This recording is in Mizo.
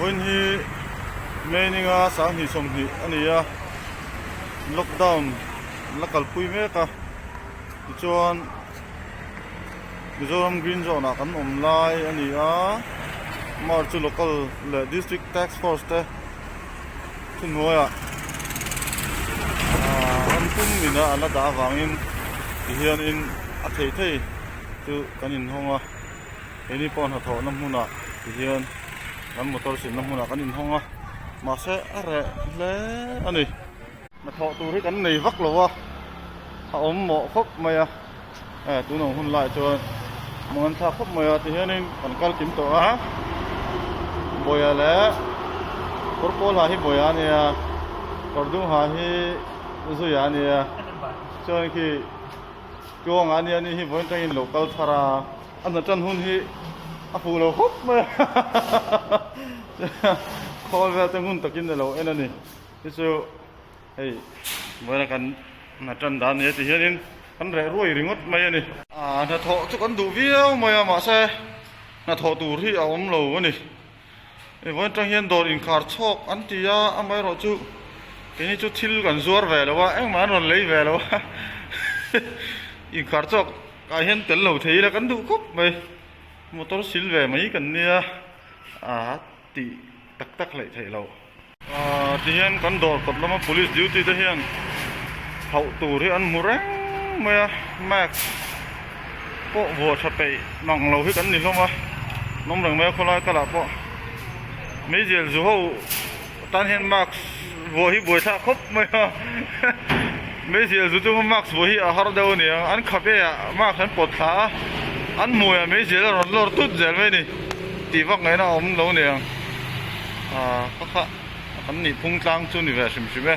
Vawiin hi May ninga 2020 a ni a, lockdown la kalpui mek a, tichuan Mizoram Green Zone ah kan awm lai a ni a, March chu local leh district task force te thuhnuaiah aaa ram pum ina an la dah avangin tihianin a thei thei chu kan inhawng a. Keini pawh hnathawhna hmunah ti hian kan motor silna hmunah kan inhawng a, mahse a reh hle a ni. Hnathawh tur hi kan nei vak lo a, a awm mawh khawp mai a, e tun ang hun lai chuan mawng an thlak khawp mai a ti hianin kan kal kim tawh a, Bawia leh kawr pawl ha hi Bawia a nia, kawr dung ha hi Zuia a nia, chuan khi Tluanga a nia ni hi vawiin tangin lo kal thar a. A hna tan hun hi a fuh lo khawp mai a khawl vel te ngun takin a lo en a ni hi chu hei vawiin a kan hna tan dan nia ti hianin kan reh ruai ringawt mai a ni. Aa hnathawh chu kan duh viau mai a mahse hnathawh tur hi a awm lo a ni. Hei vawiin atang hian dawr inkhar chhawk an ti a amaherawhchu keini chu thil kan zuar ve lo a engmah an rawn lei ve lo a inkhar chhawk. Ah hian tel lo thei ila kan duh khawp mai motor sil ve mai kan nia a tih tak tak hleih theih loh. Ah ti hian kan dawr kawt lama police duty te hian hauh tur hi an hmu reng mai a mask pawh vuah tha peih mang lo hi kan ni hlawm a nawm reng mai a khawlai kalah pawh meizial zu ho Tan hian mask vuah hi buaithlak khawp mai a, meizial zu chunga mask vuah hi a har deuh a ni ang, an khabe ah mask an pawt thla a, an hmuiah meizial a rawn lawr tut zel mai a ni, tih vak ngaihna a awm lo a ni ang, aaa ka kha kan nih phung tlang chu ni ve hrim hrim e.